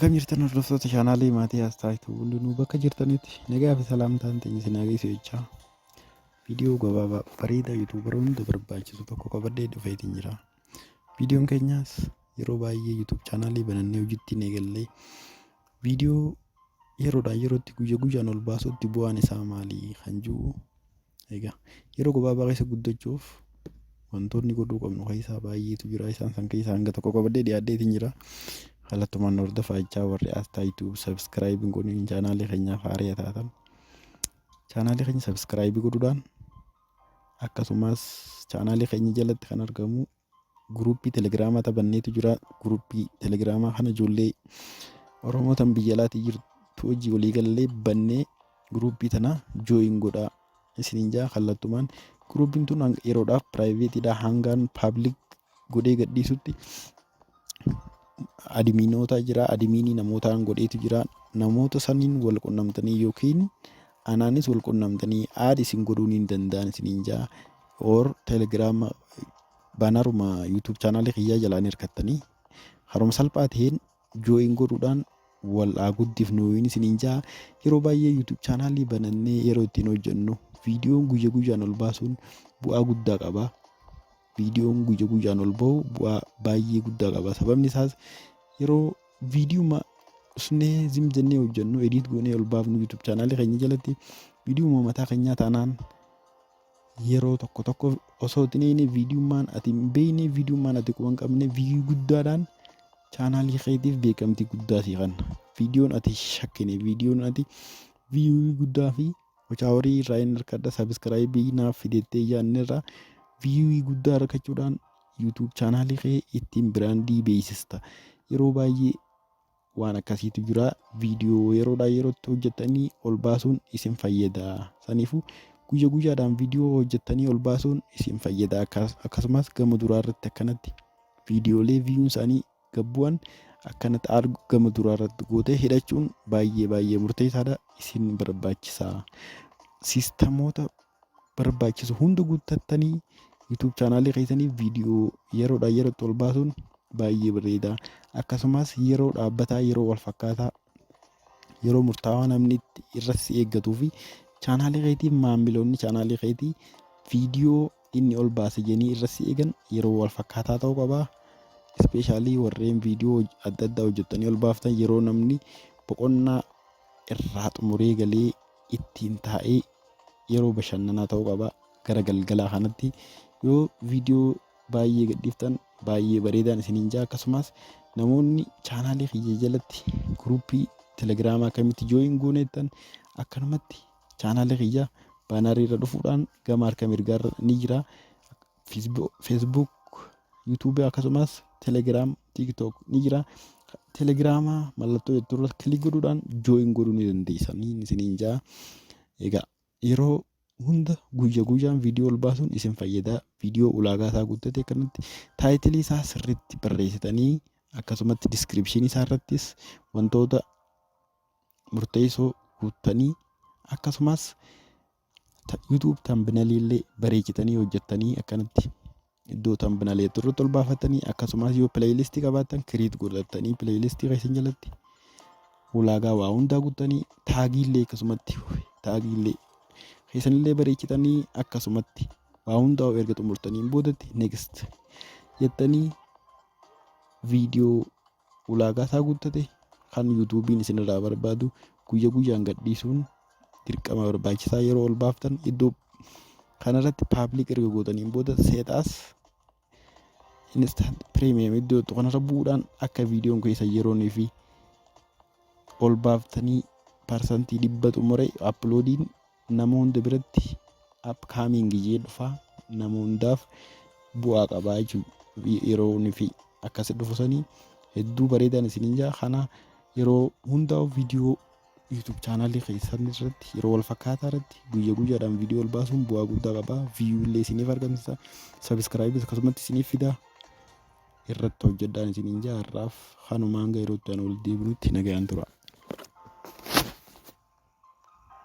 Akkam jirtan, hordoftoota chaanaalii Maatiyaas Taayituu? Hundinuu bakka jirtanitti nagaa fi salaamtaan ta'e isin haa geessu jechaa, viidiyoo gabaabaa bareedaa YouTuber hunda barbaachisu tokko qabadhee dhufeetiin jira. Viidiyoon keenyaas yeroo baay'ee YouTube chaanaalii banannee hojiitti eegallee viidiyoo yeroodhaa yerootti, guyya guyyaan ol baasutti bu'aan isaa maali kan jiru. Egaa yeroo gabaabaa keessa guddachuuf wantoonni godhuu qabnu keessaa baay'eetu jira. Isaan san keessaa hanga tokko qabadhee dhiyaadheetiin jira. Kallattumaan hordofaa jechaa, warri Astaa YouTube subscribe hin godhin, chaanaalii keenyaaf haaraa taatan chaanaalii keenya subscribe godhuudhaan, akkasumas chaanaalii keenya jalatti kan argamu guruppii telegiraamaa taphanneetu jira. Guruppii telegiraamaa kana ijoollee Oromoo tan biyya alaatii jirtu hojii walii galee bannee, guruppii tana join godhaa isiniin jaa. Kallattumaan guruppiin tun yeroodhaaf privateiidha. Hangaan public godhee gadhiisutti adminoota jira, adminii namootaan godheetu jira. Namoota saniin wal qunnamtanii yookiin anaanis wal qunnamtanii add isin godhuu ni danda'an isiniin jaa. Or telegiraama banneruma YouTube chaanaalii kiyyaa jalaan hirkattanii haruma salphaa ta'een join godhuudhaan wal haa guddifnu isiniin jaa. Yeroo baay'ee YouTube chaanaalii banannee yeroo ittiin hojjennu viidiyoon guyya guyyaan ol baasuun bu'aa guddaa qaba. Viidiyoon guyya guyyaan ol bahu bu'aa baay'ee guddaa qaba. Sababni isaas yeroo viidiyuma usnee zim jennee hojjennu, edit goonee ol baafnu, YouTube chaanaalii keenya jalatti viidiyuma mataa keenyaa taanaan, yeroo tokko tokko osoo itti hin viidiyummaan ati hin beekne, viidiyummaan ati quba hin qabne view guddaadhaan chaanaalii keetiif beekamtii guddaa sii kenna. Viidiyoon ati shakkine, viidiyoon ati view guddaa fi watch hourii irraa hin harkadha, subscribe naaf fidettee yaadne irraa view guddaa argachuudhaan YouTube chaanaalii kee ittiin brandii beeksista. Yeroo baay'ee waan akkasiitu jira. Viidiyoo yeroodhaa yerootti hojjettanii ol baasuun isin fayyada. Saniifuu guyya guyyaadhaan viidiyoo hojjettanii ol baasuun isin fayyada. Akkasumas gama duraa irratti akkanatti viidiyoolee viewun isaanii gabbu'an akkanatti gama duraa irratti gootee hidhachuun baay'ee baay'ee murteessaadha, isin barbaachisa. Systemoota barbaachisu hunda guuttattanii YouTube chaanaalii keessanii viidiyoo yeroodhaa yerootti ol baasuun baay'ee bareeda. Akkasumas yeroo dhaabbataa, yeroo wal fakkaataa, yeroo murtaawaa namni itti irratti eeggatuu fi chaanaalii keetii, maamiloonni chaanaalii keetii viidiyoo inni ol baase jedhanii irratti eegan yeroo wal fakkaataa ta'uu qaba. Especially warreen viidiyoo adda addaa hojjettanii ol baaftan, yeroo namni boqonnaa irraa xumuree galee ittiin taa'ee yeroo bashannanaa ta'uu qaba. Gara galgalaa kanatti yoo viidiyoo baay'ee gadhiiftan baay'ee bareedaan isiniin jaa. Akkasumas namoonni chaanaalii kiyya jalatti guruppii telegiraamaa akkamitti join gooneettan, akkanumatti chaanaalii kiyya bannerii irra dhufuudhaan gama harka mirgaarra ni jira. Facebook, YouTube, akkasumas Telegram, TikTok ni jira. Telegiraamaa mallattoo jettu irra click godhuudhaan join godhuu ni dandeessanii isiniin jaa. Egaa yeroo hunda guyya guyyaan viidiyoo ol baasuun isin fayyada. Viidiyoo ulaagaa isaa guuttate akkanatti titleii isaa sirriitti barreessitanii, akkasumatti descriptionii isaa irrattis wantoota murteessoo guuttanii, akkasumas YouTube thumbnailii illee bareechitanii hojjettanii akkanatti iddoo thumbnailii irratti ol baafatanii, akkasumas yoo playlistii qabaattan create godhatanii, playlistii keessan jalatti ulaagaa waa hundaa guuttanii, tagiillee akkasumatti tagiillee keessanillee bareechitanii, akkasumatti waa hundaa erga xumurtaniin boodatti next jettanii viidiyoo ulaagaa isaa guuttate kan YouTubeiin isinirraa barbaadu guyya guyyaan gadhiisuun dirqama barbaachisaa. Yeroo ol baaftan iddoo kanarratti public erga gootaniin booda set as instant premium iddoo kanarra bu'uudhaan akka viidiyoon keessa yeroonii fi ol baaftanii 100% xumure uploadiin nama hunda biratti upcoming jee dhufaa, nama hundaaf bu'aa qabaa jechuudha. Yeroo inni fi akkasi dhufu sanii hedduu bareedaan isiniin jaa. Kana yeroo hundaa'u viidiyoo YouTube chaanaalii keessan irratti yeroo wal fakkaataa irratti guyya guyyaadhaan viidiyoo ol baasuun bu'aa guddaa qaba. View illee isiniif argamsiisa, subscribeis akkasumatti isiniif fida. Irratti hojjedhaan isiniin jaa. Har'aaf kanumaan, hanga yeroo itti aanu wal deebinutti nagayaan tura.